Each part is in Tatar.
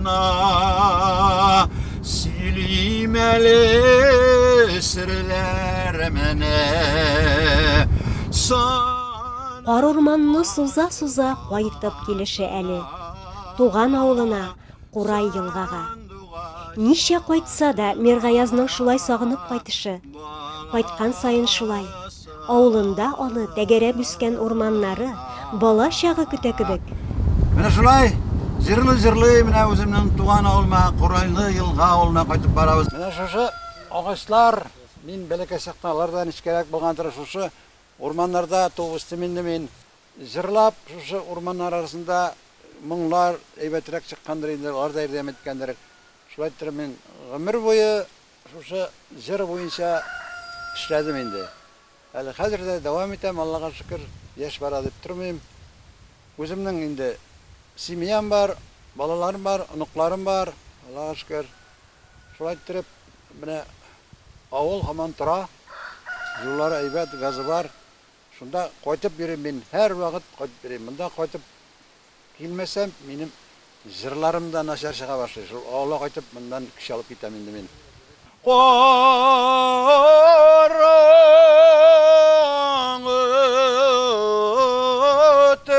Сагына сөйлим әле серләремне. Карурманны суза-суза кайтып килеше әле. Туган авылына, Курай елгага. Ничә кайтса да, Миргаязның шулай сагынып кайтышы. Кайткан саен шулай. Авылында аны тәгәрәп үскән урманнары, бала чагы көтә кебек. Менә шулай җырлый-җырлый менә үземнең туган авылыма, Курайлы елга авылына кайтып барабыз. Менә шушы агачлар, мин бәләкәй чакта алар да нечкәрәк булгандыр, шушы урманнарда туып үстем инде мин. Җырлап, шушы урманнар арасында моңнар әйбәтрәк чыккандыр инде, алар да ярдәм иткәндер. Шулай иттереп мин гомер буе шушы җыр буенча эшләдем инде. Әле хәзер дә дәвам итәм, Аллага шөкер, яшь бара дип тормыйм. Үземнең инде семьям бар, балаларым бар, оныкларым бар, Аллага шөкер. Шулай иттереп, менә авыл һаман тора, юллары әйбәт, газы бар. Шунда кайтып йөрим мин, һәрвакыт кайтып йөрим. Монда кайтып килмәсәм, минем җырларым да начар чыга башлый. Шул авылга кайтып, моннан көч алып китәм инде мин. Караңгы төн.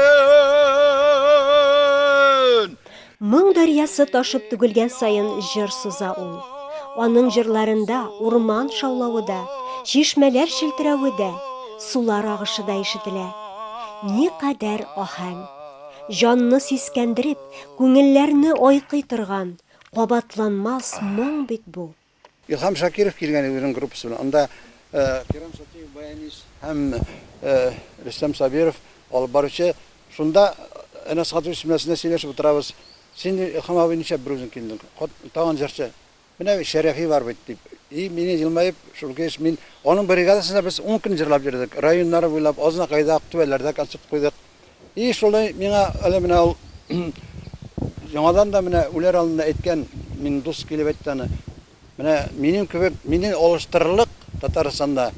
Моң дәрьясы ташып түгелгән саен җыр суза ул. Аның җырларында урман шаулавы да, чишмәләр челтерәве дә, сулар агышы да ишетелә. Никадәр аһәң! Җанны сискәндереп, күңелләрне айкый торган, кабатланмас моң бит бу! Илһам Шакиров килгән иде үзенең группасы белән. Анда Кирам Сатиев баянист һәм Рөстәм Сабиров алып баручы. Шунда Әнәс Гатуевич семьясында сөйләшеп утырабыз. Син, Илһам абый, нишләп берүзең килдең? Тагын җырчы. Менә Шәрәфи бар бит, дип. И мине елмаеп, шул килеш мин аның бригадасында без ун көн җырлап йөрдек. Районнары буйлап, Азнакайда, Актүбәләрдә концерт куйдык. И шулай миңа әле менә ул яңадан да менә үләр алдында әйткән, минем дус килеп әйтте аны. Менә минем кебек, мине алыштырырлык Татарстанда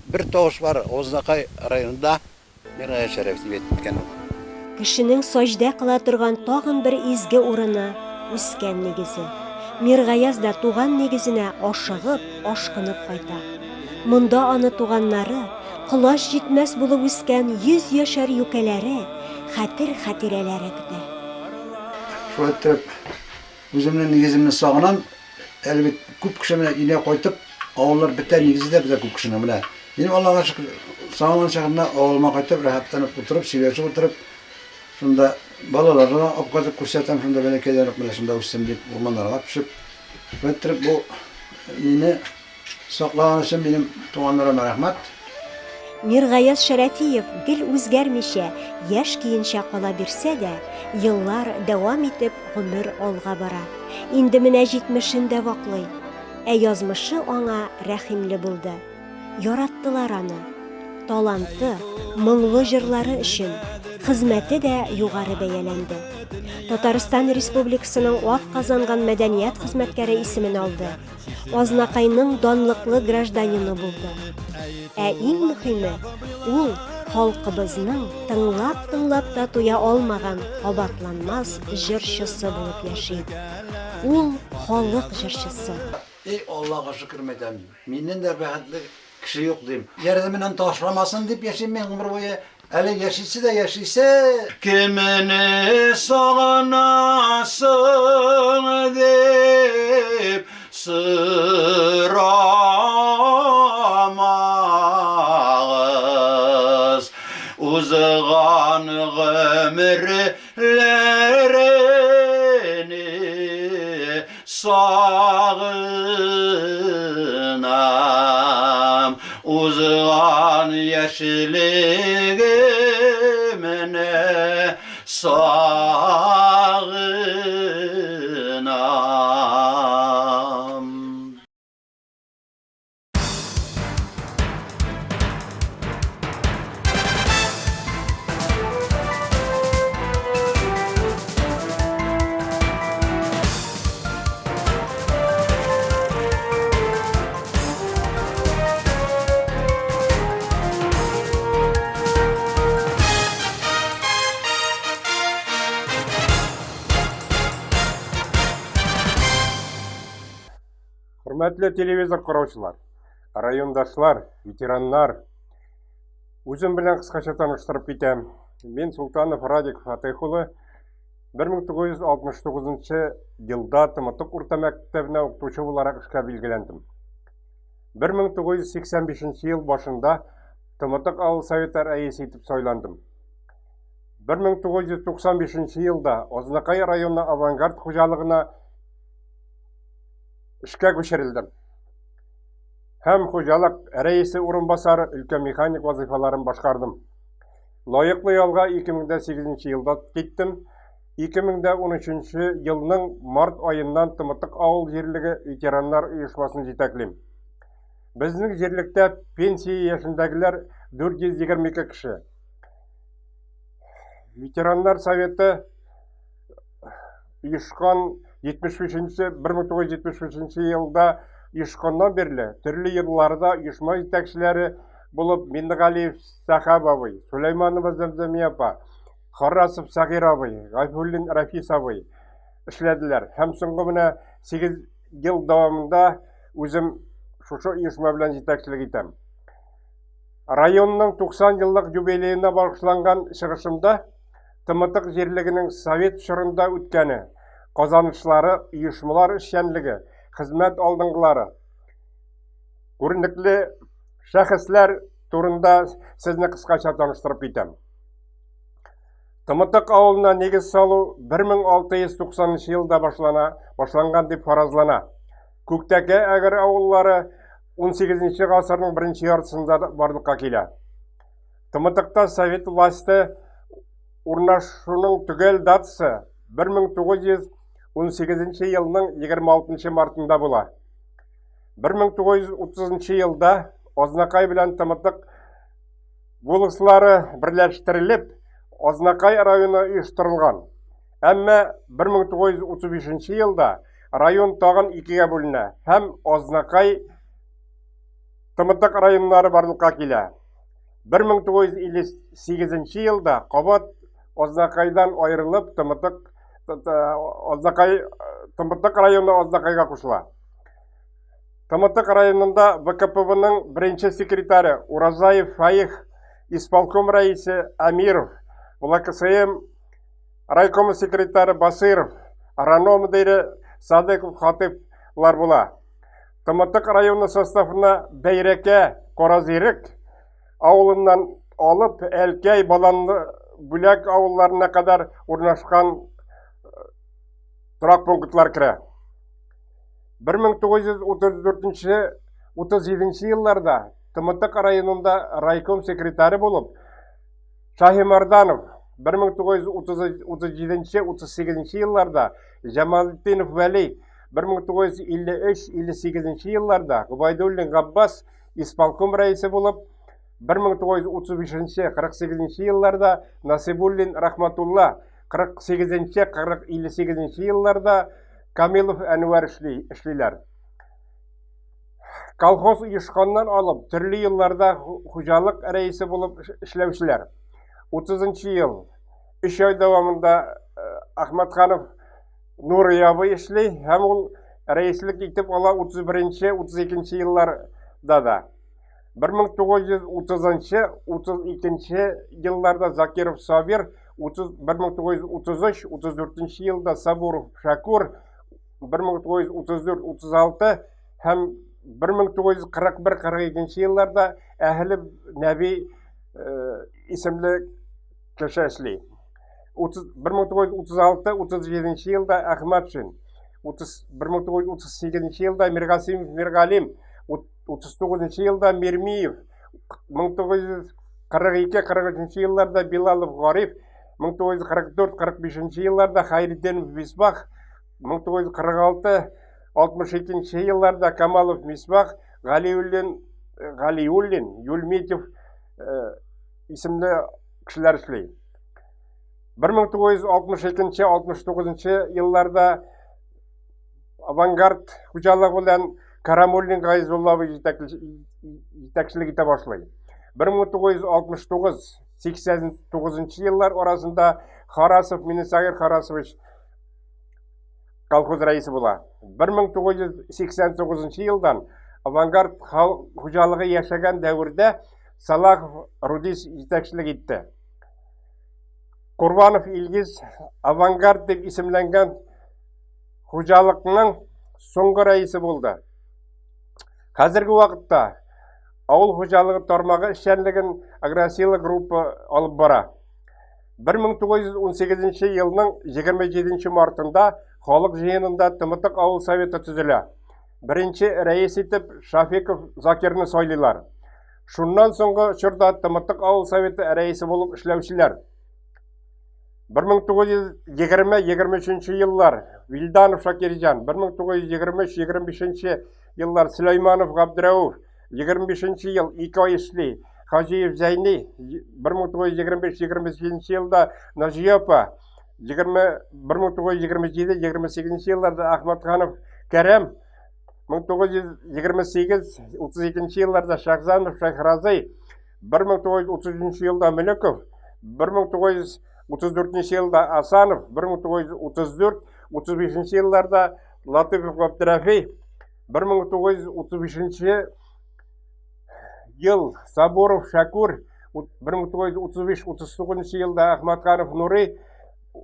бер тавыш бар, Азнакай районында Миргаяз Шәрәф дип әйткән ул. Кешенең саҗдә кыла торган тагын бер изге урыны, үскән нигезе. Миргаяз да туган нигезенә ашыгып, ашкынып кайта. Монда аны туганнары, колач җитмәс булып үскән йөзьяшәр юкәләре, хәтер-хатирәләре көтә. Шулай иттереп, үземнең нигеземне сагынам. Әле бит күп кеше менә өенә кайтып, авыллар бетә, нигезе дә бетә күп кешенең менә. Минем Аллага шөкер, сагынган чагымда авылыма кайтып, рәхәтләнеп утырып, сөйләшеп утырып, шунда балаларны да алып кайтып күрсәтәм, шунда бәләкәйдән үк менә шунда үстем дип, урманнарга төшеп. Шулай иттереп, бу мине Саклаган өчен минем туганнарыма рәхмәт. Миргаяз Шәрәфиев гел үзгәрмичә, яшь көенчә кала бирсә дә, еллар дәвам итеп, гомер алга бара. Инде менә җитмешен дә ваклый. Ә язмышы аңа рәхимле булды. Яраттылар аны. Таланты, моңлы җырлары өчен. Хезмәте дә югары бәяләнде. Татарстан Республикасының атказанган мәдәният хезмәткәре исемен алды. Азнакайның данлыклы гражданины булды. Ә иң мөхиме, ул халкыбызның тыңлап-тыңлап та туя алмаган кабатланмас җырчысы булып яши. Ул халык җырчысы. Эй, Аллага шөкер, мәйтәм, миннән дә бәхетле кеше юк, дим. Ярдәменнән ташламасын дип яшим мин гомер буе. Әле яшисе дә яшисе. Кемне сагынасың дип сорамагыз. Узган гомерләрне Сагынам узган яшьлегемне, сагынам. Хөрмәтле телевизор караучылар, райондашлар, ветераннар, үзем белән кыскача таныштырып китәм. Мин Султанов Радик Фатыйх улы, 1969 елда Тымытык урта мәктәбенә укытучы буларак эшкә билгеләндем. 1985 ел башында Тымытык авыл советы рәисе итеп сайландым. 1995 елда Азнакай районы Авангард хуҗалыгына эшкә күчерелдем. Һәм хуҗалык рәисе урынбасары, өлкән механик вазыйфаларын башкардым. Лаеклы ялга 2008 елда киттем. 2013 елның март аеннан Тымытык авыл җирлеге ветераннар оешмасын җитәклим. Безнең җирлектә пенсия яшендәгеләр 422 кеше. Ветераннар советы оешкан 75 1975 елда оешканнан бирле төрле елларда оешма җитәкчеләре булып Миннегалиев Сәхәб абый, Сулейманова Зәмзәмия апа, Харрасов Сәгыйр абый, Гайфуллин Рафис абый эшләделәр. Һәм соңгы менә 8 ел дәвамында үзем шушы оешма белән җитәкчелек итәм. Районның 90 еллык юбилеена багышланган чыгышымда Тымытык җирлегенең совет чорында үткәне, казанышлары, оешмалар эшчәнлеге, хезмәт алдынгылары, күренекле шәхесләр турында сезне кыскача таныштырып китәм. Тымытык авылына нигез салу 1690 елда башлана, башланган дип фаразлана. Күктәкә Әгер авыллары 18 гасырның беренче яртысында барлыкка килә. Тымытыкта совет власте урнашуның төгәл датасы 1918 елның 26 мартында була. 1930 елда Азнакай белән Тымытык Вулыслары берләштерелеп, Азнакай районы оештырылган. Әмма 1935 елда район тагын икегә бүленә һәм Азнакай Тымытык районнары барлыкка килә. 1958 елда кабат Азнакайдан аерылып, Тымытык Азнакай Тымытык районы Азнакайга кушыла. Тымытык районында ВКПБның беренче секретаре Уразаев Фаих, исполком рәисе Амиров, ВЛКСМ райкомы секретаре Басыров, РАНО мөдире Садыков Хатыйплар була. Тымытык районы составына Бәйрәкә, Каразирек авылыннан алып Әлкәй, Баланлы, Бүләк авылларына кадәр урнашкан торак пунктлар керә. 1934-37 елларда Тымытык районында райком секретаре булып Шаһимарданов, 1937-38 елларда Җамалетдинов Вәли, 1953-58 елларда Гобайдуллин Габбас исполком рәисе булып, 1935-48 елларда Насибуллин Рахматулла, 48-58 елларда Камилов Әнвәр эшли, эшлиләр. Колхоз оешканнан алып, төрле елларда хуҗалык рәисе булып эшләүчеләр. 30 ел, 3 ай дәвамында Әхмәтханов Нурый абый эшли һәм ул рәислек итеп ала 31-32 елларда да. 1930-32 елларда Закиров Сабир, 1933-34 елда Сабуров Шакур, 1934-36 һәм 1941-42 елларда Әһле Нәби исемле кеше эшли. 1936-37 елда Әхмәтшин, 1938 елда Миргасимов Миргалим, 39 елда Мирмиев, 1942-43 елларда Билалов Гариф, 1944-45 елларда Хайретдинов Мисбах, 1946-62 елларда Камалов Мисбах, Галиуллин, Галиуллин, Юльметьев исемле кешеләр эшли. 1962-69 елларда Авангард хуҗалыгы белән Карамуллин Гайзулла абый җитәкчелек итә башлый. 1969-89 еллар арасында Харасов Минесагир Харасович колхоз рәисе була. 1989 елдан Авангард халык хуҗалыгы яшәгән дәвердә Салахов Рудис җитәкчелек итте. Курбанов Илгиз Авангард дип исемләнгән хуҗалыкның соңгы рәисе булды. Хәзерге вакытта авыл хуҗалыгы тармагы эшчәнлеген Агросила группа алып бара. 1918 елның 27 мартында халык җыенында Тымытык авыл советы төзелә. Беренче рәис итеп Шафиков Закирны сайлыйлар. Шуннан соңгы чорда Тымытык авыл советы рәисе булып эшләүчеләр. 1920-23 еллар Вилданов Шакирҗан, 1923-25 еллар Сөләйманов Габдрәүф, 25 ел 2 ай эшли. Хаҗиев Зәйни 1925-27 елда Наҗия апа, 1927-28 елларда Әхмәтханов Кәрәм, 1928-32 елларда Шахзанов Шәйхразый, 1933 елда Мөлеков, 1934 елда Асанов, 1934-35 елларда Латыпов Габдрәфи, 1935 ел Сабуров Шәкүр, 1935-39 елда Әхмәтханов Нурый,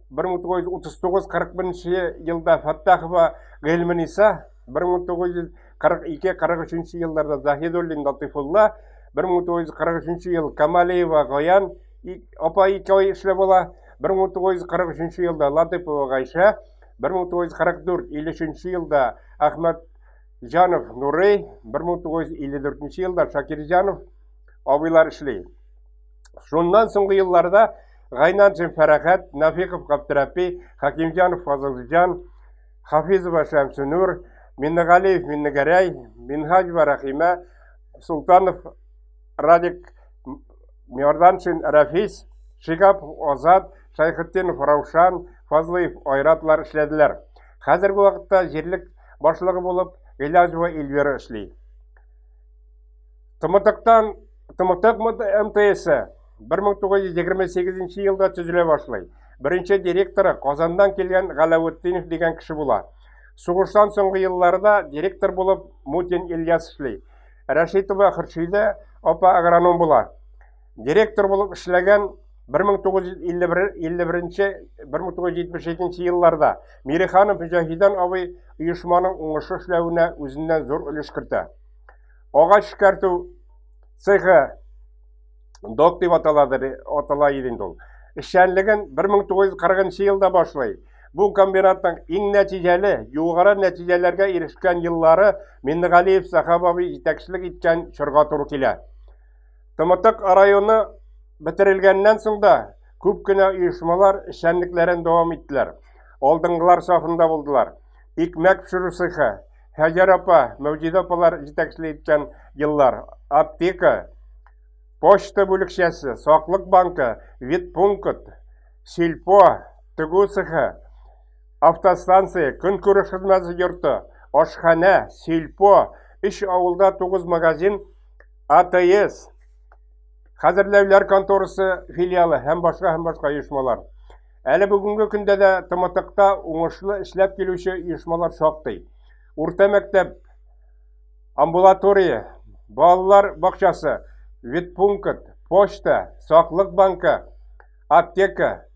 1939-41 елда Фәттахова Гыйльмениса, 1942-43 елларда Заһидуллин Латыйфулла, 1943 ел Камалиева Гаян апа 2 ай эшләп ала, 1943 елда Латыпова Гайшә, 1944-53 елда Әхмәтҗанов Нурый, 1954 елда Шакирҗанов абыйлар эшли. Шуннан соңгы елларда Гайнаншин Фәрәхәт, Нафиков Габдрәпи, Хакимҗанов Фазылҗан, Хафизова Шәмсенур, Миннегалиев Миннегәрәй, Минһаҗева Рәхимә, Султанов Радик, Миорданшин Рәфис, Шигапов Азат, Шәйхетдинов Раушан, Фазлыев Айратлар эшләделәр. Хәзерге вакытта җирлек башлыгы булып Гыйләҗева Эльвира эшли. Тымытыктан Тымытык МТС 1928 елда төзелә башлый. Беренче директоры Казаннан килгән Галәветдинов дигән кеше була. Сугыштан соңгы елларда директор булып Мутин Ильяс эшли. Рәшитова Хөршидә апа агроном була. Директор булып эшләгән 1951-1977 елларда Мириханов Мөҗәһидан абый оешманың уңышлы эшләвенә үзеннән зур өлеш кертә. Агач эшкәртү цехы док дип аталадыр, атала иде инде ул. Эшчәнлеген 1940 елда башлый. Бу комбинатның иң нәтиҗәле, югары нәтиҗәләргә ирешкән еллары Миннегалиев Сәхаб абый җитәкчелек иткән чорга туры килә. Тымытык районы бетерелгәннән соң да күп кенә оешмалар эшчәнлекләрен дәвам иттеләр. Алдынгылар сафында булдылар. Икмәк пешерү цехы, Һәҗәр апа, Мәүҗидә апалар җитәкчелек иткән еллар, аптека, почта бүлекчәсе, саклык банкы, ветпункт, сельпо, тегү цехы, автостанция, көнкүреш хезмәте йорты, ашханә, сельпо, өч авылда 9 магазин, АТС, хәзерләүләр конторасы филиалы һәм башка һәм башка оешмалар. Әле бүгенге көндә дә Тымытыкта уңышлы эшләп килүче оешмалар шактый. Урта мәктәп, амбулатория, балалар бакчасы, ветпункт, почта, саклык банкы, аптека,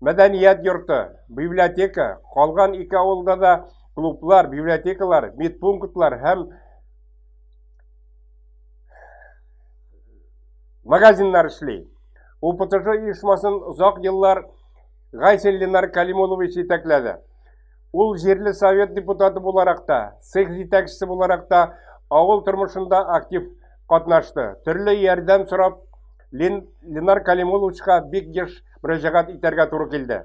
мәдәният йорты, библиотека, калган ике авылда да клублар, библиотекалар, медпунктлар һәм магазиннар эшли. УПТЖ оешмасын озак еллар Гайсин Ленар Калимулович җитәкләде. Ул җирле совет депутаты буларак та, цех җитәкчесе буларак та авыл тормышында актив катнашты. Төрле ярдәм сорап Лен, Ленар Калимуловичка бик еш мөрәҗәгать итәргә туры килде.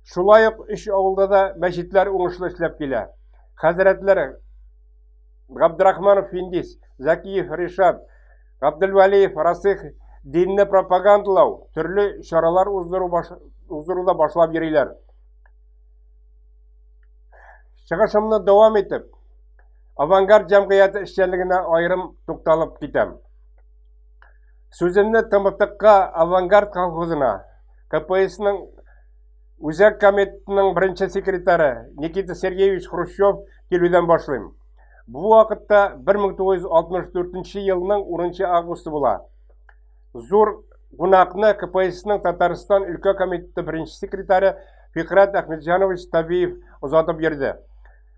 Шулай ук өч авылда да мәчетләр уңышлы эшләп килә. Хәзрәтләр Габдрахманов Финдис, Зәкиев Ришат, Габделвәлиев Расих динне пропагандалау, төрле чаралар уздыру баш, уздыруда башлап йөриләр. Чыгышымны дәвам итеп, Авангард җәмгыяте эшчәнлегенә аерым тукталып китәм. Сүземне Тымытыкка Авангард колхозына, КПСның Үзәк комитетының беренче секретаре Никита Сергеевич Хрущев килүдән башлыйм. Бу вакытта 1964 елның 10 августы була. Зур кунакны КПССның Татарстан өлкә комитеты беренче секретаре Фикрәт Әхмәтҗанович Табиев озатып йөрде.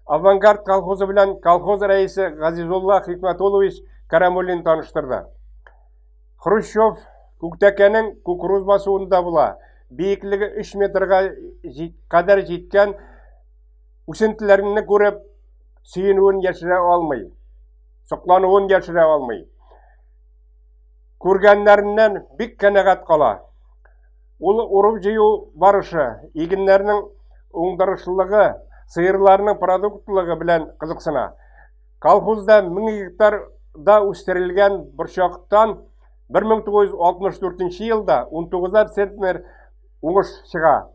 Авангард колхозы белән колхоз рәисе Газизулла Хикмәтуллович Карамуллин таныштырды. Хрущев Күктәкәнең кукуруз басуында була. Биеклеге 3 метрга кадәр җиткән үсентеләрне күреп, сөенүен яшерә алмый. Соклануын яшерә алмый. Күргәннәреннән бик канәгать кала. Ул урып-җыю барышы, игеннәрнең уңдырышлылыгы, сыерларның продуктлыгы белән кызыксына. Колхозда 1000 гектарда үстерелгән борчактан 1964 елда 19 центнер уңыш чыга.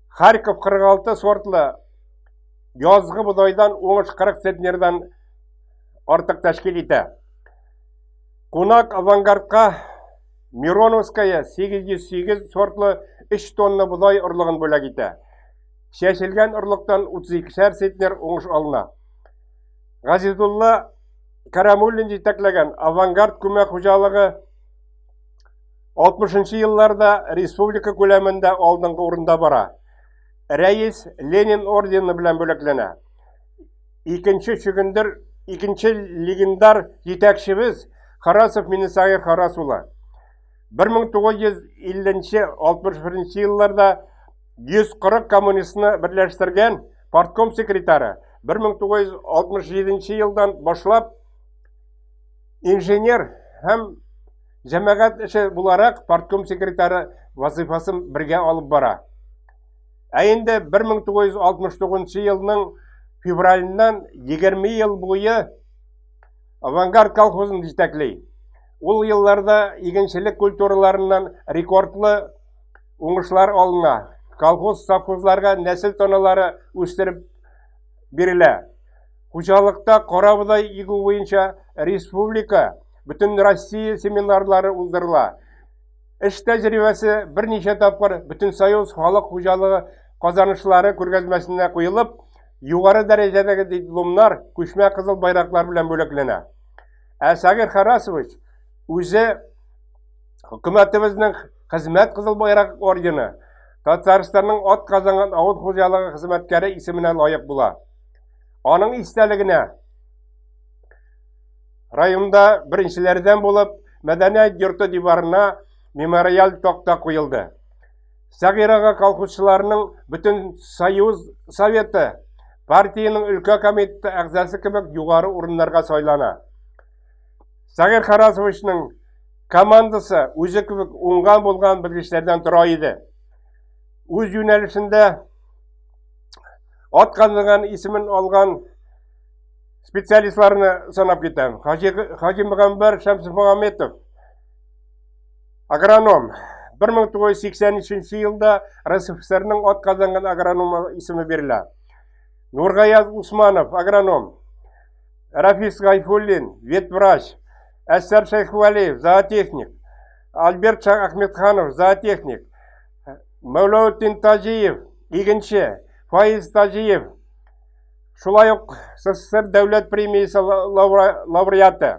Харьков 46 сортлы язгы бодайдан уңыш 40 центнердан артык тәшкил итә. Кунак авангардка Мироновская 808 сортлы 3 тонна бодай орлыгын бүләк итә. Чәчелгән орлыктан 32 центнер уңыш алына. Газизулла Карамуллин җитәкләгән Авангард күмәк хуҗалыгы 60 елларда республика күләмендә алдынгы урында бара. Рәис Ленин ордены белән бүләкләнә. Икенче чөгендер, икенче легендар җитәкчебез Харасов Миннесагир Харас улы. 1950-61 елларда 140 коммунистны берләштергән партком секретаре 1967 елдан башлап инженер һәм җәмәгать эше буларак партком секретаре вазыйфасын бергә алып бара. Ә инде 1969 елның февраленнән 20 ел буе Авангард колхозын җитәкли. Ул елларда игенчелек культураларыннан рекордлы уңышлар алына. Колхоз совхозларга нәсел таналары үстереп бирелә. Хуҗалыкта карабодай игү буенча республика, бөтен Россия семинарлары уздырыла. Эш тәҗрибәсе берничә тапкыр Бөтенсоюз халык хуҗалыгы казанышлары күргәзмәсенә куелып, югары дәрәҗәдәге дипломнар, күчмә кызыл байраклар белән бүләкләнә. Ә Сагир Харасович үзе хөкүмәтебезнең Хезмәт Кызыл Байрак ордены, Татарстанның ат казанган авыл хуҗалыгы хезмәткәре исеменә лаек була. Аның истәлегенә Районда беренчеләрдән булып мәдәният йорты диварына мемориаль такта куелды. Сәгыйрага колхозчыларның бөтен союз советы, партиянең өлкә комитеты әгъзасы кебек югары урыннарга сайлана. Сәгыйр Харасовичның командасы үзе кебек уңган булган белгечләрдән тора иде. Үз юнәлешендә ат казанган исемен алган Специалистларны санап китәм. Хаҗи, Хаҗи Мөгамбәр Шәмсмөхәммәтов, агроном. 1983 елда РСФСРның ат казанган агрономы исеме бирелә. Нургаяз Усманов, агроном. Рафис Гайфуллин, ветврач. Әсәр Шәйхвәлиев, зоотехник. Альберт Ахметханов, зоотехник. Мәүләүтдин Таҗиев, игенче. Фаиз Таҗиев, Шулай ук СССР дәүләт премиясе лауреаты.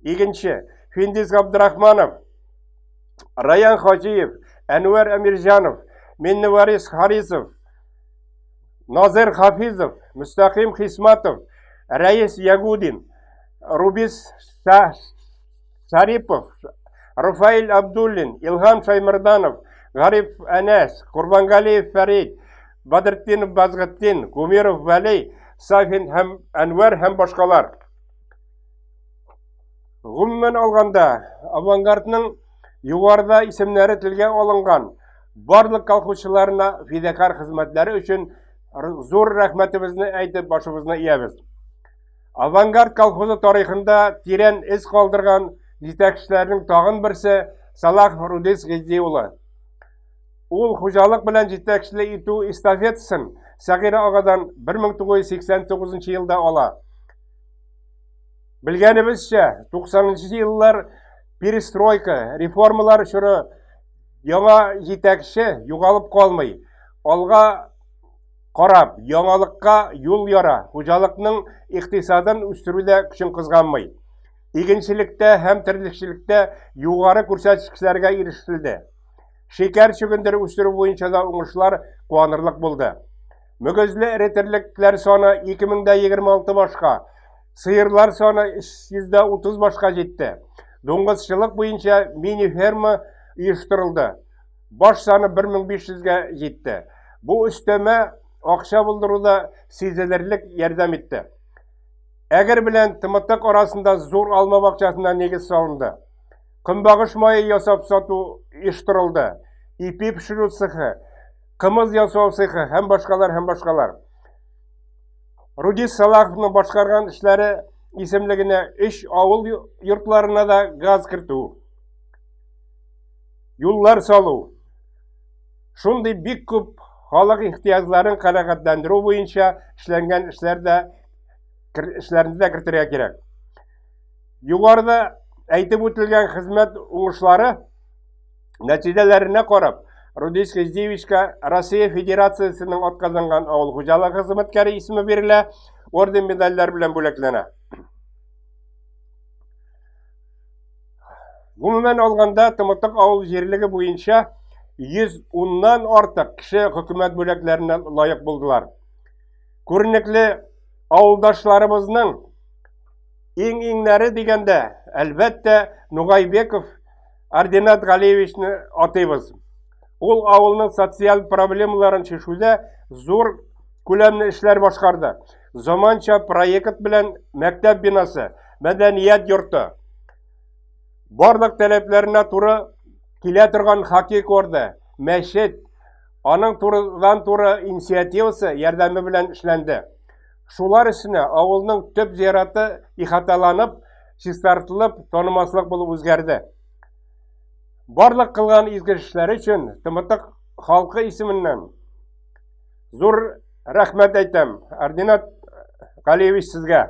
Игенче Финдис Габдрахманов, Раян Хаҗиев, Әнвәр Әмирҗанов, Минневарис Харисов, Назир Хафизов, Мөстәкыйм Хисматов, Рәис Ягудин, Рубис Шарипов, Рафаэль Абдуллин, Илһам Шаймарданов, Гариф Әнәс, Курбангалиев Фәрид, Бадретдинов Базгытдин, Гумеров Вәли, Сафин һәм Әнвәр һәм башкалар. Гомумән алганда, авангардның югарыда исемнәре телгә алынган барлык колхозчыларына фидакарь хезмәтләре өчен зур рәхмәтебезне әйтеп башыбызны иябез. Авангард колхозы тарихында тирән эз калдырган җитәкчеләрнең тагын берсе Салах Рудис Гизди улы. Ул хуҗалык белән җитәкчелек итү эстафетасын Сәгыйрә агадан 1989 елда ала. Белгәнебезчә, 90 еллар перестройка, реформалар чоры. Яңа җитәкче югалып калмый, алга карап, яңалыкка юл яра, хуҗалыкның икътисадын үстерүдә көчен кызганмый. Игенчелектә һәм терлекчелектә югары күрсәткечләргә ирешелде. Шикәр чөгендере үстерү буенча да уңышлар куанырлык булды. Мөгезле эре терлекләр саны 2026 башка, сыерлар саны 330 башка җитте. Дуңгызчылык буенча мини-ферма оештырылды. Баш саны 1500-гә җитте. Бу өстәмә акча булдыруда сизелерлек ярдәм итте. Әгер белән Тымытык арасында зур алма бакчасына нигез салынды. Көнбагыш мае ясап сату оештырылды. Ипи пешерү цехы, кымыз ясау цехы һәм башкалар һәм башкалар. Рудис Салаховның башкарган эшләре исемлегенә өч авыл йортларына да газ кертү, юллар салу, шундый бик күп халык ихтыяҗларын канәгатьләндерү буенча эшләнгән эшләр дә эшләрне дә кертергә кирәк. Югарыда әйтеп үтелгән хезмәт уңышлары нәтиҗәләренә карап, Рудис Хиздиевичка Россия Федерациясенең атказанган авыл хуҗалыгы хезмәткәре исеме бирелә, орден медальләр белән бүләкләнә. Гомумән алганда, Тымытык авыл җирлеге буенча 110-нан артык кеше хөкүмәт бүләкләренә лаек булдылар. Күренекле авылдашларыбызның Иң-иңнәре дигәндә, әлбәттә, Нугайбеков Ардинат Галиевичны атыйбыз. Ул авылның социаль проблемаларын чишүдә зур күләмле эшләр башкарды. Заманча проект белән мәктәп бинасы, мәдәният йорты, барлык таләпләренә туры килә торган хоккей корты, мәчет, аның турыдан-туры инициативасы ярдәме белән эшләнде. Шулар өстенә авылның төп зираты ихаталанып, чистартылып, танымаслык булып үзгәрде. Барлык кылган изге эшләре өчен Тымытык халкы исеменнән зур рәхмәт әйтәм, Ардинат Галиевич сезгә.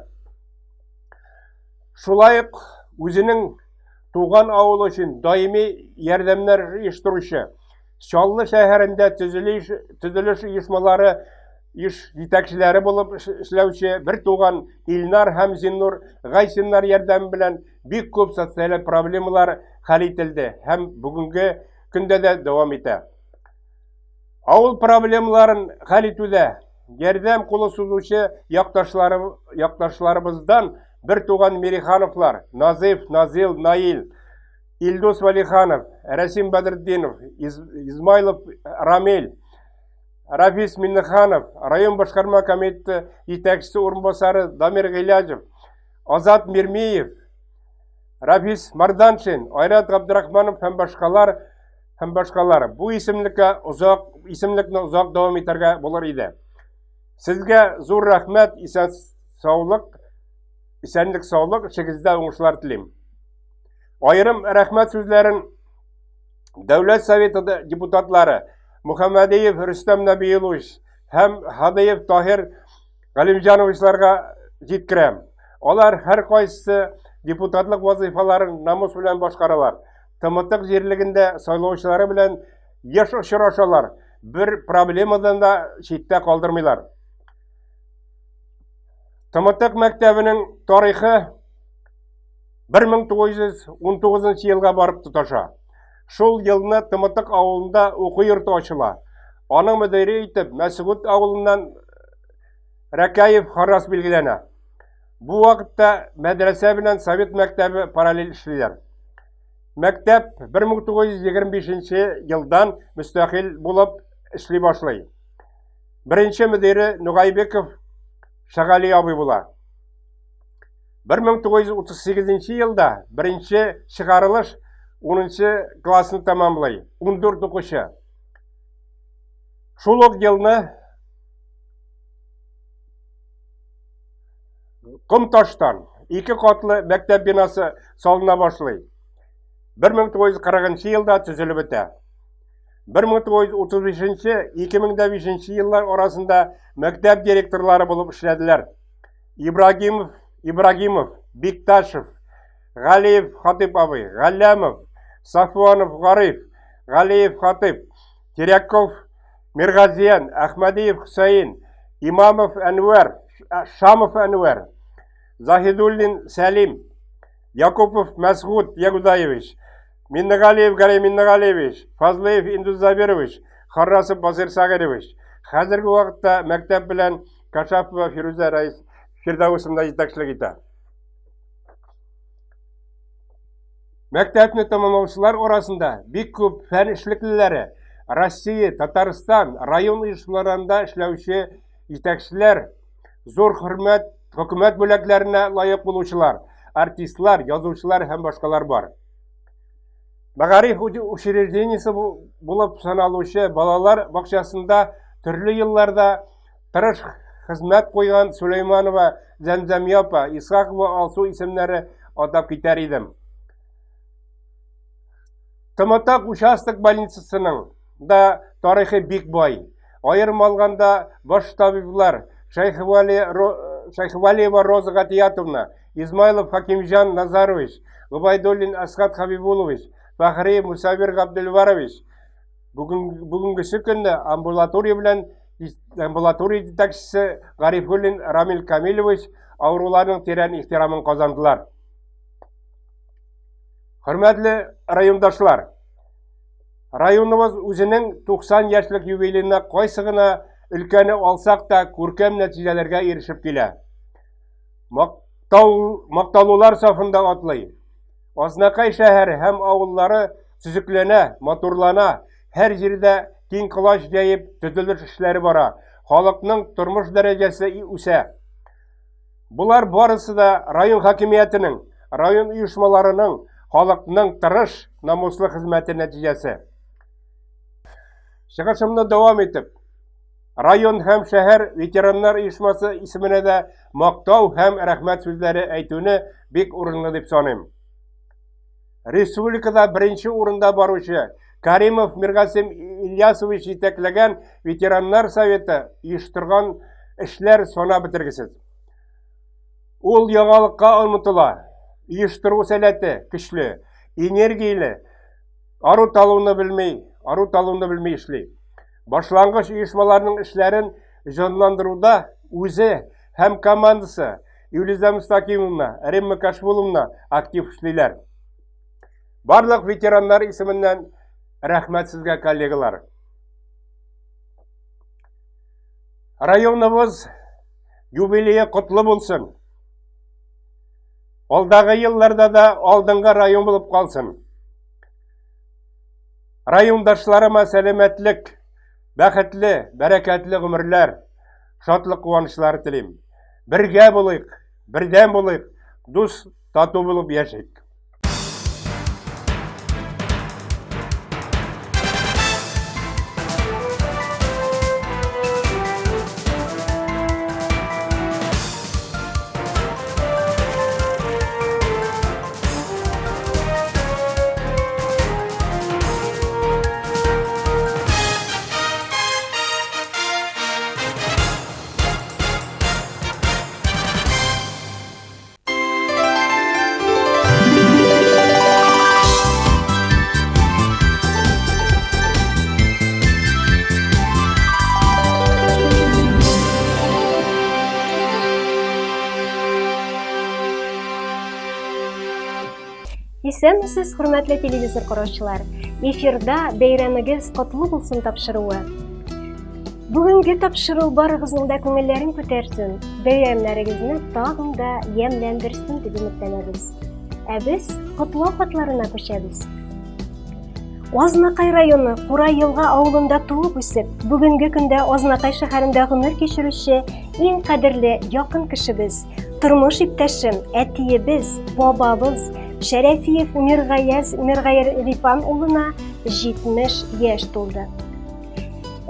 Шулай ук үзенең туган авылы өчен даими ярдәмнәр оештыручы Чаллы шәһәрендә төзелеш, төзелеш оешмалары еш җитәкчеләре булып эшләүче бер туган Илнар һәм Зиннур Гайсиннар ярдәме белән бик күп социаль проблемалар хәл ителде һәм бүгенге көндә дә дәвам итә. Авыл проблемаларын хәл итүдә ярдәм кулы сузучы якташлары, якташларыбыздан бер туган Мирихановлар, Назиф, Назил, Наил, Илдус Валиханов, Рәсим Бәдретдинов, Измайлов Рамил, Рафис Миннеханов, район башкарма комитеты җитәкчесе урынбасары Дамир Гыйләҗев, Азат Мирмиев, Рафис Марданшин, Айрат Габдрахманов һәм башкалар һәм башкалар. Бу исемлеккә озак исемлекне озак дәвам итәргә булыр иде. Сезгә зур рәхмәт, исән саулык, исәнлек саулык, эшегездә уңышлар телим. Аерым рәхмәт сүзләрен Дәүләт Советы депутатлары Мөхәммәдиев Рөстәм Нәбиуллович һәм Һадиев Таһир Галимҗановичларга җиткерәм. Алар һәркайсысы депутатлык вазыйфаларын намус белән башкаралар. Тымытык җирлегендә сайлаучылары белән еш очрашалар, бер проблемадан да читтә калдырмыйлар. Тымытык мәктәбенең тарихы 1919 елга барып тоташа. Шул елны Тымытык авылында уку йорты ачыла. Аның мөдире итеп Мәсгут авылыннан Рәкәев Харас билгеләнә. Бу вакытта мәдрәсә белән совет мәктәбе параллель эшлиләр. Мәктәп 1925 елдан мөстәкыйль булып эшли башлый. Беренче мөдире Нугайбеков Шагали абый була. 1938 елда беренче чыгарылыш 10 классны тәмамлый. 14 укучы. Шул ук елны ком таштан ике катлы мәктәп бинасы салына башлый. 1940 елда төзелеп бетә. 1935-2005 еллар арасында мәктәп директорлары булып эшләделәр. Ибрагимов, Ибрагимов, Бикташев, Галиев Хатип абый, Галләмов, Сафуанов Гариф, Галиев Хатыйп, Теряков Миргазиян, Әхмәдиев Хөсәен, Имамов Әнвәр, Шамов Әнвәр, Заһидуллин Сәлим, Якупов Мәсгут Ягудаевич, Миннегалиев Гәрәй Миннегалиевич, Фазлыев Индус Забирович, Харрасов Басир Сагирович. Хәзерге вакытта мәктәп белән Кашапова Фирүзә Рәис Фирдәвесовна җитәкчелек итә. Мәктәпне тәмамлаучылар арасында бик күп фән эшлеклеләре, Россия, Татарстан, район оешмаларында эшләүче җитәкчеләр, зур хөрмәт, хөкүмәт бүләкләренә лаек булучылар, артистлар, язучылар һәм башкалар бар. Мәгариф учреждениесе булып саналучы балалар бакчасында төрле елларда тырыш хезмәт куйган Сулейманова Зәмзәмия апа, Исхакова Алсу исемнәре атап китәр идем. Тымытык участок больницасының да тарихы бик бай. Аерым алганда, баш табиблар Шәйхвалиева Роза Гатиятовна, Измайлов Хакимҗан Назарович, Гобайдуллин Асхат Хабибулович, Фәхриев Мусавир Габделварович, Бүгенгесе көндә амбулатория белән амбулатория җитәкчесе Гарифуллин Рамил Камилевич авыруларның тирән ихтирамын казандылар. Хөрмәтле райондашлар, районыбыз үзенең 90 яшьлек юбилеена кайсы гына өлкәне алсак та күркәм нәтиҗәләргә ирешеп килә. Мактау, макталулар сафында атлый. Азнакай шәһәре һәм авыллары төзекләнә, матурлана, һәр җирдә киң колач җәеп төзелеш эшләре бара, халыкның тормыш дәрәҗәсе үсә. Болар барысы да район хакимиятенең, район оешмаларының, халыкның тырыш, намуслы хезмәте нәтиҗәсе. Чыгышымны дәвам итеп, Район һәм шәһәр ветераннар оешмасы исеменә дә мактау һәм рәхмәт сүзләре әйтүне бик урынлы дип саныйм. Республикада беренче урында баручы Каримов Миргасим Ильясович җитәкләгән ветераннар советы оештырган эшләр санап бетергесез. Ул яңалыкка омтыла, оештыру сәләте көчле, энергияле, ару талуны белми, ару талуны белми эшли. Башлангыч оешмаларның эшләрен җанландыруда үзе һәм командасы Юлиза Мустакимовна, Римма Кашбуловна актив эшлиләр. Барлык ветераннар исеменнән рәхмәт сезгә, коллегалар. Районыбыз юбилее котлы булсын. Алдагы елларда да алдынгы район булып калсын. Райондашларыма сәламәтлек, бәхетле, бәрәкәтле гомерләр, шатлык куанычлар телим. Бергә булыйк, бердәм булыйк, дус, тату булып яшик. Исәнмесез, хөрмәтле телевизор караучылар. Эфирда бәйрәмегез котлы булсын тапшыруы. Бүгенге тапшыру барыгызның да күңелләрен күтәрсен, бәйрәмнәрегезне тагын да ямьләндерсен дип өметләнәбез. Ә без котлау хатларына күчәбез. Азнакай районы Кура Елга авылында туып үсеп, бүгенге көндә Азнакай шәһәрендә гомер кичерүче иң кадерле якын кешебез, тормыш иптәшем, әтиебез, бабабыз Шәрәфиев Миргаяз Миргаер Рифан улына 70 яшь тулды.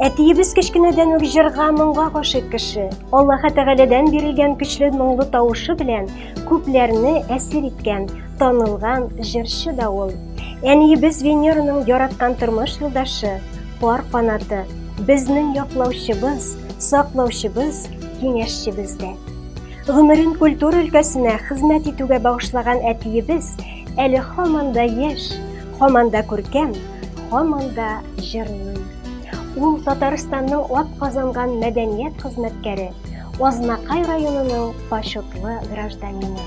Әтиебез кечкенәдән үк җырга, моңга гашыйк кеше. Аллаһы Тәгаләдән бирелгән көчле моңлы тавышы белән күпләрне әсир иткән, танылган җырчы да ул. Әниебез Венераның яраткан тормыш юлдашы, пар канаты, безнең яклаучыбыз, саклаучыбыз, киңәшчебез дә. Гомерен культура өлкәсенә хезмәт итүгә багышлаган әтиебез әле һаман да яшь, һаман да күркәм, һаман да җырлый. Ул Татарстанның атказанган мәдәният хезмәткәре, Азнакай районының почетлы гражданины.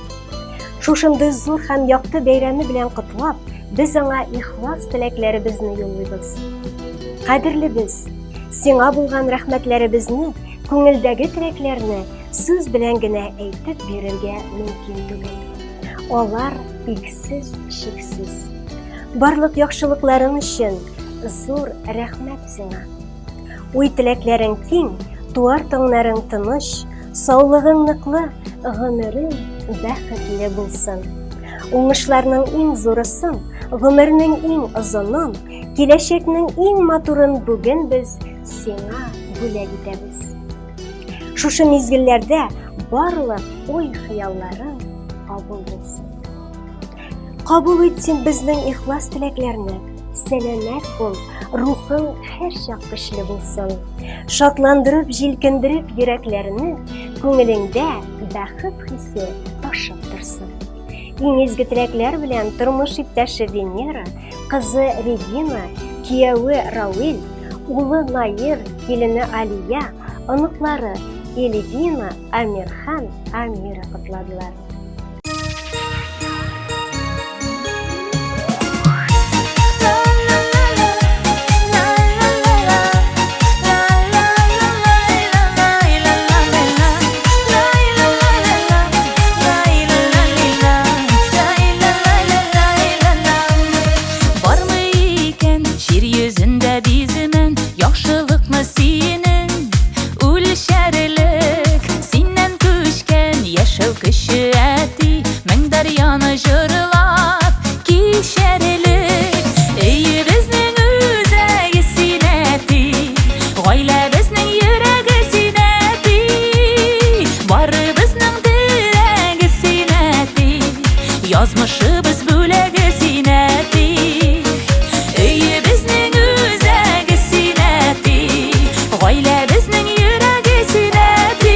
Шушындый зур һәм якты бәйрәме белән котлап, без аңа ихлас теләкләребезне юллыйбыз. Кадерлебез, сиңа булган рәхмәтләребезне, күңелдәге теләкләрне сүз белән генә әйтеп бирергә мөмкин түгел. Алар иксез чиксез. Барлык яхшылыкларың өчен зур рәхмәт сиңа. Уй теләкләрең киң, туар таңнарың тыныч, саулыгың ныклы, гомерең бәхетле булсын. Уңышларның иң зурысын, гомернең иң озынын, киләчәкнең иң матурын бүген без сиңа бүләк итәбез. Шушы мизгелләрдә барлык уй-хыялларың кабул булсын. Кабул ит син безнең ихлас теләкләрне. Сәламәт бул, рухың һәрчак көчле булсын. Шатландырып, җилкендереп йөрәкләрне, күңелеңдә бәхет хисе ташып торсын. Иң изге теләкләр белән тормыш иптәше Венера, кызы Регина, кияве Рауил, улы Наир, килене Алия, оныклары Эльвина, Амирхан, Амира котладылар. Бармы икән җир йөзендә биземен яхшылыкны синең үлчәрлек синнән күчкән яшәү көче әти мең дәрьяны җырлап кичәрлек өебезнең үзәге син әти гаиләбезнең йөрәге син әти барыбызның терәге син әти Язмышыбыз бүләге син, әти. Өебезнең үзәге син, әти. Гаиләбезнең йөрәге син, әти.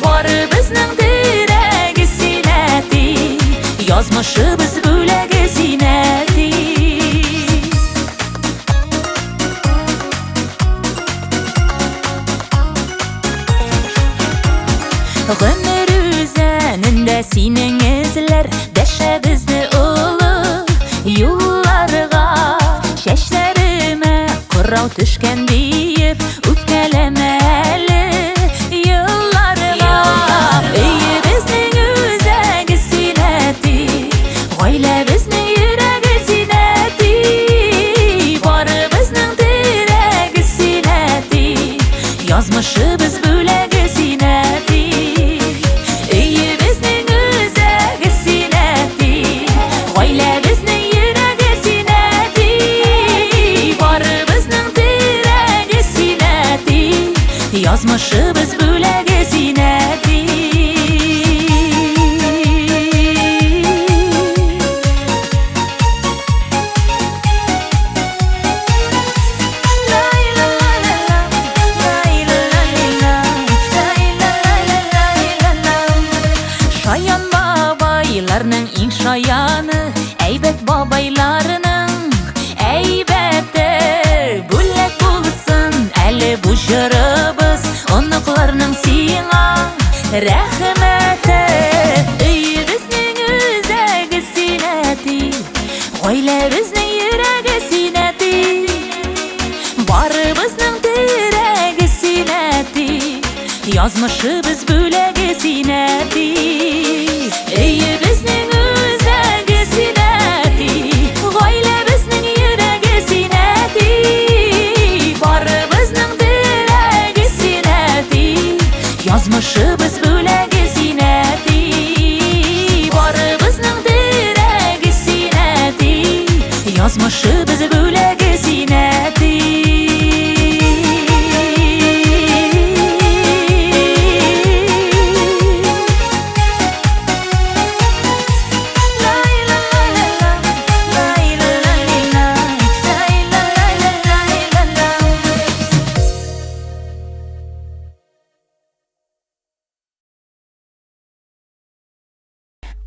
Барыбызның терәге син, әти. Язмышыбыз бүләге син, әти. Гомер үзәнендә синең эзләр Дәшә безне олы юлларга. Чәчләремә кырау төшкән диеп Үпкәләмә әле елларга. Өебезнең үзәге син, әти. Гаиләбезнең йөрәге син, әти. Барыбызның терәге син, әти. Язмышыбыз бүләге син, әти. Өебезнең үзәге син, әти. Гаиләбезнең йөрәге син, әти. Барыбызның терәге син, әти. Язмышыбыз бүләге син, әти. Шаян бабайларның иң шаяны, әйбәт бабайларның әйбәте. Бүләк булсын әле бу җырыбыз, оныкларның сиңа рәхмәте. Өебезнең үзәге син, әти. Гаиләбезнең йөрәге син, әти. Барыбызның терәге син, әти. Язмышыбыз бүләге син, әти. Өебезнең үзәге син, әти. Гаиләбезнең йөрәге син, әти. Барыбызның терәге син, әти. Язмышыбыз бүләге син, әти. Барыбызның терәге син, әти. Язмышыбыз бүләге син, әти.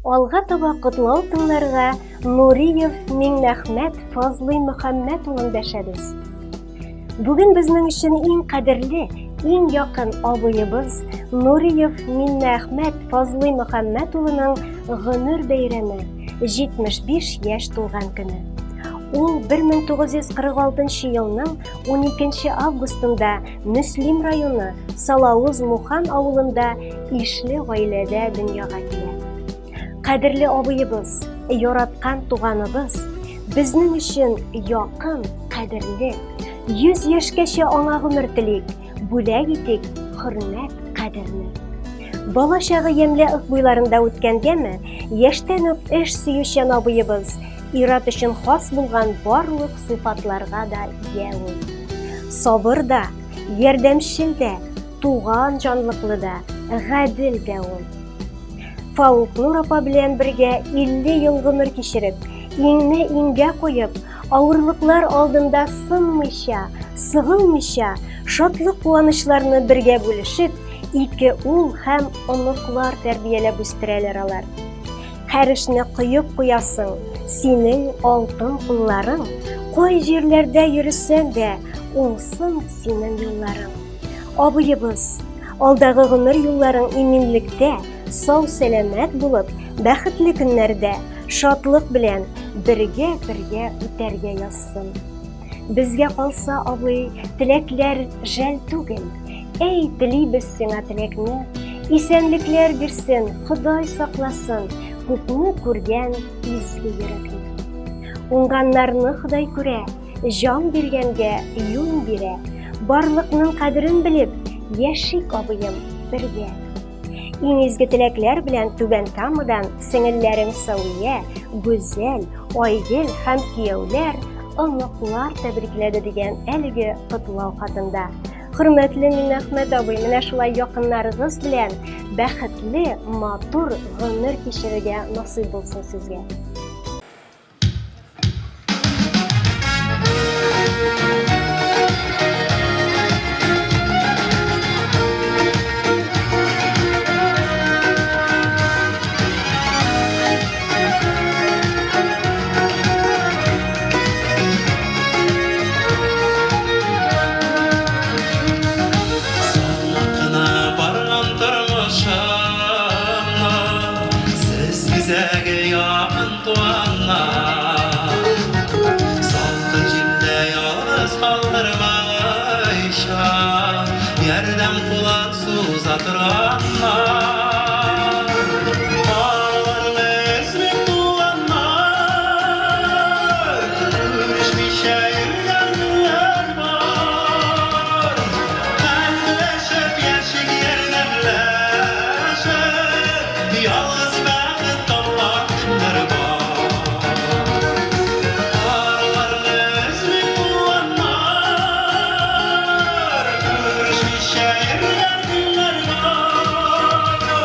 Алга таба котлау тыңларга Нуриев Миңнәхмәт Фазлый Мөхәммәт улын дәшәбез. Бүген безнең өчен иң кадерле, иң якын абыебыз Нуриев Миннәхмәт Фазлый Мөхәммәт улының гомер бәйрәме 75 яшь тулган көне. Ул 1946 елның 12 августында Мөслим районы Салавыз Мухан авылында ишле гаиләдә дөньяга килә. Кадерле абыебыз, яраткан туганыбыз, безнең өчен якын, кадерле. 100 яшькәчә аңа гомер телик, бүләк итик хөрмәт, кадерне. Бала чагы ямьле ык буйларында үткәнгәме, яшьтән үк эш сөючән абыебыз, ир-ат өчен хас булган барлык сыйфатларга да ия ул. Сабыр да, ярдәмчел дә, туган җанлыклы да, гадел дә ул. Фаукнур апа белән бергә 50 ел гомер кичереп, иңне иңгә куеп, авырлыклар алдында сынмыйча, сыгылмыйча, шатлык-куанычларны бергә бүлешеп, ике ул һәм оныклар тәрбияләп үстерәләр алар. Һәр эшне коеп куясың, синең алтын кулларың, кай җирләрдә йөресәң дә, уңсын синең юлларың. Абыебыз, алдагы гомер юлларың иминлектә, сау-сәламәт булып, бәхетле көннәрдә, шатлык белән бергә-бергә үтәргә язсын. Безгә калса, абый, теләкләр жәл түгел. Әй, телибез сиңа теләкне. Исәнлекләр бирсен, Ходай сакласын, күпне күргән изге йөрәкне. Уңганнарны Ходай күрә, Җан биргәнгә юн бирә. Барлыкның кадерен белеп, яшик, абыем, бергә. Иң изге теләкләр белән Түбән Камадан сеңелләрең Сәвия, Гүзәл, Айгөл һәм кияүләр, оныклар тәбрикләде дигән әлеге котлау хатында. Хөрмәтле Минәхмәт абый, менә шулай якыннарыгыз белән бәхетле, матур гомер кичерергә насыйп булсын сезгә. Туганнар, салкын җилдә ялгыз калдырмыйча, ярдәм кулын суза торганнар. Араларны өзми туганнар, күрешмичә йөргәннәр бар. Хәлләшеп яшик, ярдәмләшеп, ялгыз бәхет тапкан көннәр бар. Араларны өзми туганнар, күрешмичә йөргән көннәр бар.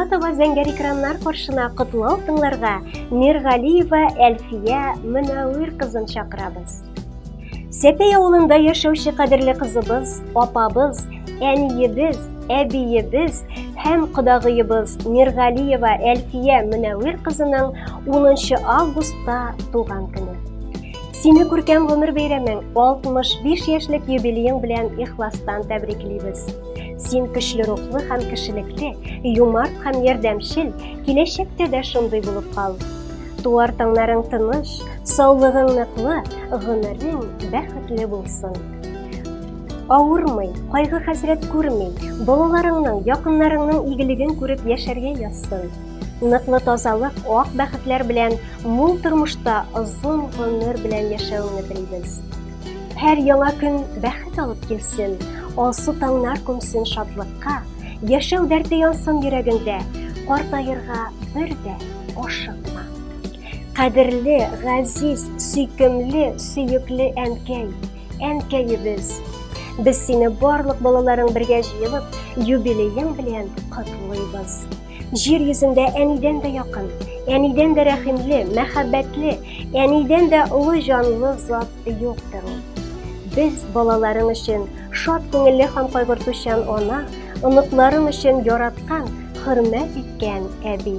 Алга таба зәңгәр экраннар каршына котлау тыңларга Миргалиева Әлфия Мөнәвир кызын чакырабыз. Сәпәй авылында яшәүче кадерле кызыбыз, апабыз, әниебез, әбиебез һәм кодагыебыз Миргалиева Әлфия Мөнәвир кызының 10 августта туган көне. Сине күркәм гомер бәйрәмең, 65 яшьлек юбилеең белән ихластан тәбриклибез. Син көчле рухлы һәм кешелекле, юмарт һәм ярдәмчел, киләчәктә дә шундый булып кал. Туар таңнарың тыныч, саулыгың ныклы, гомерең бәхетле булсын. Авырмый, кайгы-хәсрәт күрми, балаларыңның, якыннарыңның игелеген күреп яшәргә язсын. Ныклы тазалык, ак бәхетләр белән мул тормышта озын гомер белән яшәвеңне телибез. Һәр яңа көн бәхет алып килсен, алсу таңнар күмсен шатлыкка, яшәү дәрте янсын йөрәгеңдә, картаерга бер дә ашыкма. Кадерле, газиз, сөйкемле, сөекле әнкәй, әнкәебез. Без сине барлык балаларың бергә җыелып, юбилеең белән котлыйбыз. Җир йөзендә әнидән дә якын, әнидән дә рәхимле, мәхәббәтле, әнидән дә олы җанлы зат юктыр ул. Без балаларың өчен шат күңелле һәм кайгыртучан ана, оныкларың өчен яраткан, хөрмәт иткән әби.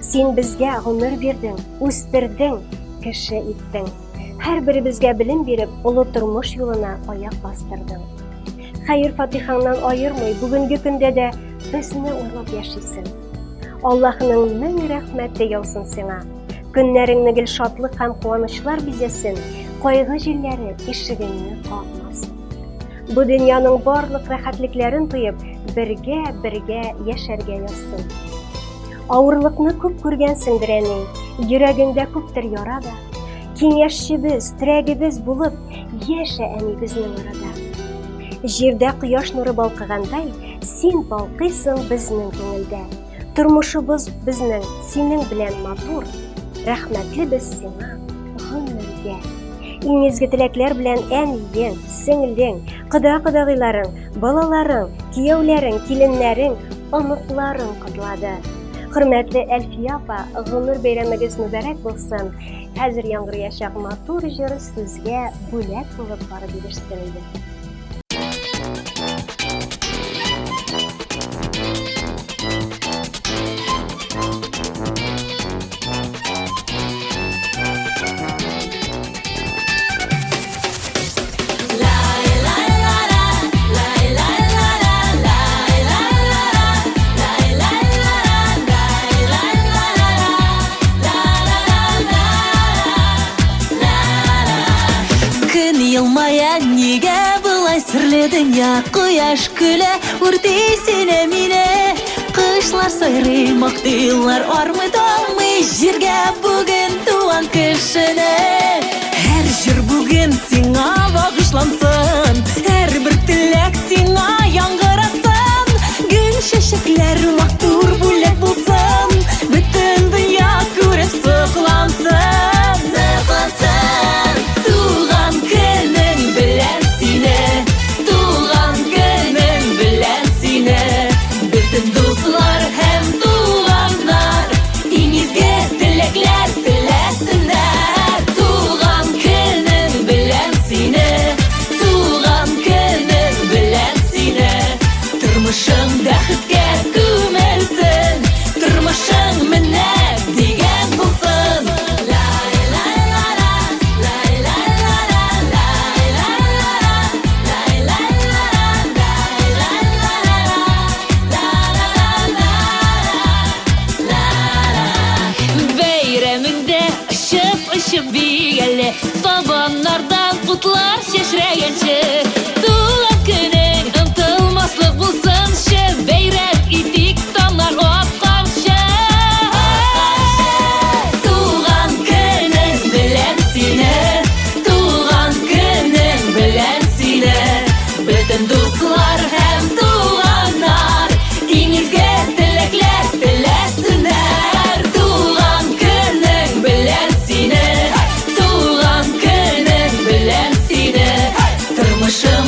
Син безгә гомер бирдең, үстердең, кеше иттең. Һәрберебезгә белем биреп, олы тормыш юлына аяк бастырдың. Хәер-фатихаңнан аермый, бүгенге көндә дә безне уйлап яшисең. Аллаһының мең рәхмәте яусын сиңа. Көннәреңне гел шатлык һәм куанычлар бизәсен, кайгы җилләре ишегеңне какмасын. Бу дөньяның барлык рәхәтлекләрен тоеп, бергә-бергә яшәргә язсын. Авырлыкны күп күргәнсеңдер, әни, йөрәгеңдә күптер яра да. Киңәшчебез, терәгебез булып, яшә, әни, безнең арада. Җирдә кояш нуры балкыгандай, син балкыйсың безнең күңелдә. Тормышыбыз безнең синең белән матур, рәхмәтле без сиңа гомергә. Иң изге теләкләр белән әниең, сеңлең, кода-кодагыйларың, балаларың, кияүләрең, киленнәрең, оныкларың котлады. Хөрмәтле Әлфия апа, гомер бәйрәмегез мөбарәк булсын. Хәзер яңгыраячак матур җыр сезгә бүләк булып барып ирешсен иде. Көн елмая, нигә болай серле дөнья? Кояш көлә, үрти сине мине. Кышлар сайрый, мактыйлар армый талмый җиргә бүген туган кешене. Һәр җыр бүген сиңа багышлансын, һәрбер теләк сиңа яңгырасын. Гөл чәчәкләр матур бүләк булсын, бөтен дөнья күреп соклансын, соклансын. Туган көнең белән сине, туган көнең белән сине. Бөтен дуслар һәм туганнар иң изге теләкләр теләсеннәр. Туган көнең белән сине, туган көнең белән сине. Тормышың бәхеткә күмелсен, тормышың менә дигән булсын. Бәйрәмеңдә очып-очып бигәле, табаннардан утлар чәчрәгәнче. Туган көнең онытылмаслык булсынчы, бәйрәм итик таңнар атканчы. Туган көнең белән сине, туган көнең белән сине. Бөтен дуслар һәм туганнар иң изге теләкләр теләсеннәр. Туган көнең белән сине, туган көнең белән сине. Тормышың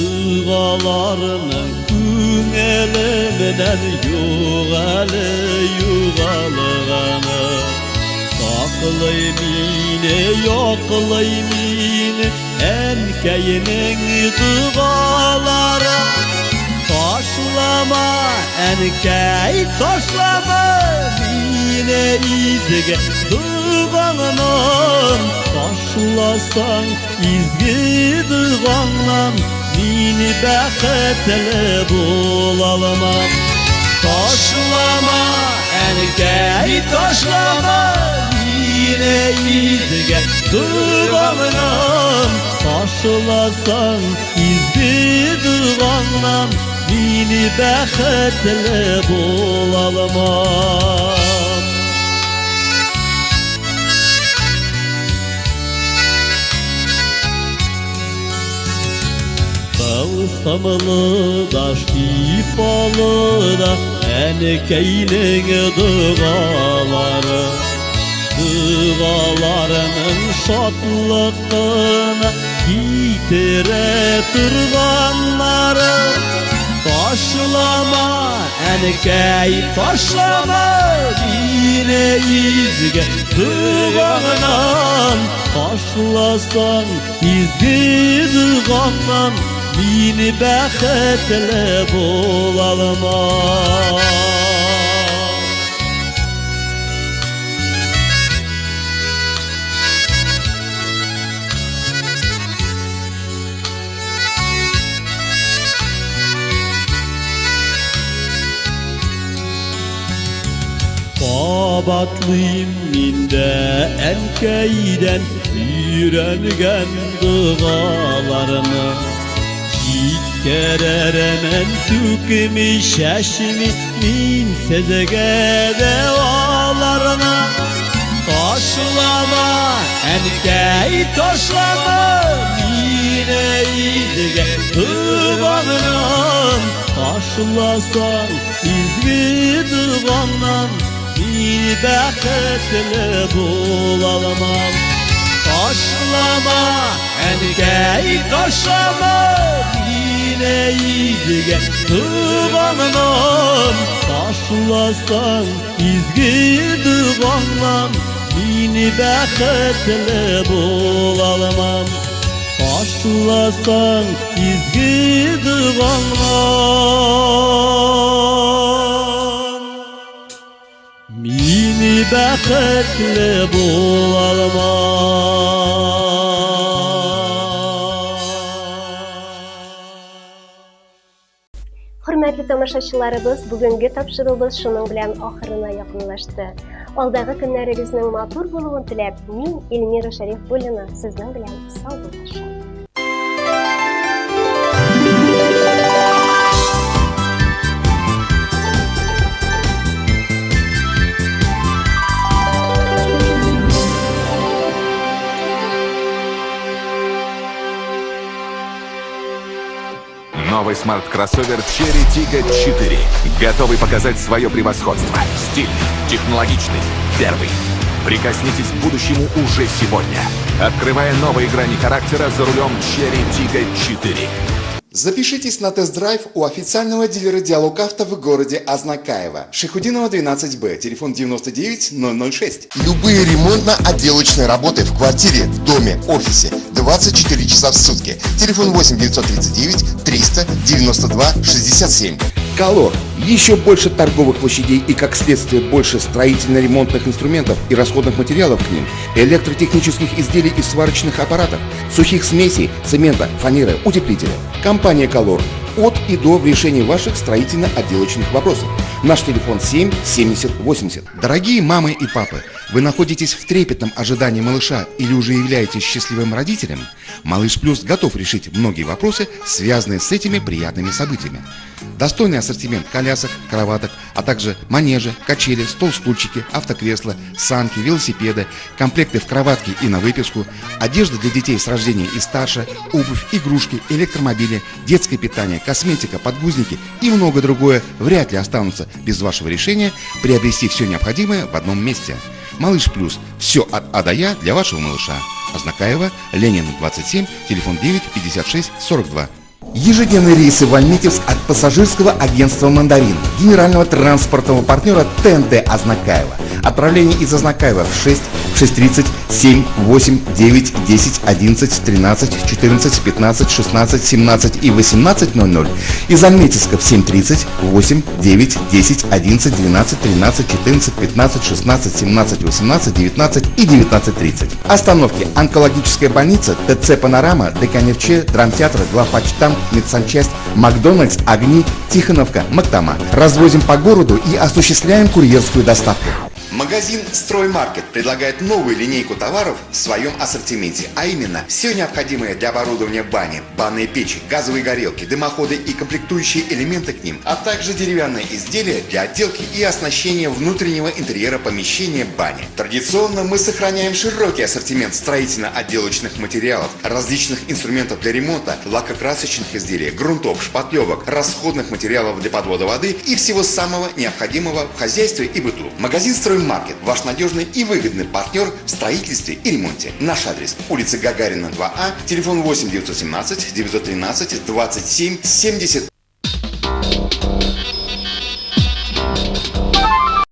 Догаларының күңелемнән юк әле югалганы. Саклый мине, яклый мине әнкәйнең догалары. Ташлама, әнкәй, ташлама мине изге догаңнан. Ташласаң изге догаңнан, мин бәхетле булалмам. Ташлама, әнкәй, ташлама мине изге догаңнан. Ташласаң изге догаңнан, мин бәхетле булалмам. Тылсымлы да, шифалы да әнкәйнең догалары. Догаларының шатлыкына китерә торганнары. Ташлама, әнкәй, ташлама мине изге догаңнан. Ташласаң изге догаңнан, мин бәхетле булалмам. Кабатлыйм мин дә әнкәйдән өйрәнгән догаларны. Җиткерермен түкми, чәчми мин сезгә дә аларны. Ташлама, әнкәй, ташлама мине изге догаңнан. Ташласаң изге догаңнан, мин бәхетле булалмам. Ташлама, әнкәй, ташлама мине изге догаңнан. Ташласаң изге догаңнан, мин бәхетле булалмам. Ташласаң изге догаңнан, мин бәхетле булалмам. Хөрмәтле тамашачыларыбыз, бүгенге тапшыруыбыз шуның белән ахырына якынлашты. Алдагы көннәрегезнең матур булуын теләп, мин Эльмира Шәрифуллина сезнең белән саубуллашам. Новый смарт-кроссовер Chery Tiggo 4. Готовый показать свое превосходство. Стильный, технологичный, первый. Прикоснитесь к будущему уже сегодня. Открывая новые грани характера за рулем Chery Tiggo 4. Запишитесь на тест-драйв у официального дилера «Диалог Авто» в городе Азнакаево. Шайхутдинова 12Б, телефон 99 006. Любые ремонтно-отделочные работы в квартире, в доме, офисе 24 часа в сутки. Телефон 8 939 392 67. Колор. Еще больше торговых площадей и, как следствие, больше строительно-ремонтных инструментов и расходных материалов к ним, электротехнических изделий и сварочных аппаратов, сухих смесей, цемента, фанеры, утеплителя. Компания «Колор». От и до в решении ваших строительно-отделочных вопросов. Наш телефон 7 70 80. Дорогие мамы и папы, вы находитесь в трепетном ожидании малыша или уже являетесь счастливым родителем? Малыш Плюс готов решить многие вопросы, связанные с этими приятными событиями. Достойный ассортимент колясок, кроваток, а также манежи, качели, стол-стульчики, автокресла, санки, велосипеды, комплекты в кроватке и на выписку, одежда для детей с рождения и старше, обувь, игрушки, электромобили, детское питание, косметика, подгузники и многое другое вряд ли останутся без вашего решения приобрести все необходимое в одном месте. Малыш Плюс. Все от А до Я для вашего малыша. Азнакаево, Ленин, 27, телефон 9 56 42. Ежедневные рейсы в Альметьевск от пассажирского агентства «Мандарин», генерального транспортного партнера ТНТ Азнакаево. Отправление из Азнакаева в 6, в 6:30, 7, 8, 9, 10, 11, 13, 14, 15, 16, 17 и 18:00. Из Альметьевска в 7:30, 8, 9, 10, 11, 12, 13, 14, 15, 16, 17, 18, 19 и 19:30. Остановки: онкологическая больница, ТЦ «Панорама», ДК «Нефче», драмтеатр, главпочтамт, медсанчасть, Макдональдс, Огни, Тихоновка, Мактама. Развозим по городу и осуществляем курьерскую доставку. Магазин «Строймаркет» предлагает новую линейку товаров в своем ассортименте, а именно все необходимое для оборудования бани, банные печи, газовые горелки, дымоходы и комплектующие элементы к ним, а также деревянные изделия для отделки и оснащения внутреннего интерьера помещения бани. Традиционно мы сохраняем широкий ассортимент строительно-отделочных материалов, различных инструментов для ремонта, лакокрасочных изделий, грунтов, шпатлевок, расходных материалов для подвода воды и всего самого необходимого в хозяйстве и быту. Магазин «Строймаркет» – ваш надежный и выгодный партнер в строительстве и ремонте. Наш адрес: улица Гагарина, 2А, телефон 8 917 913 27 70.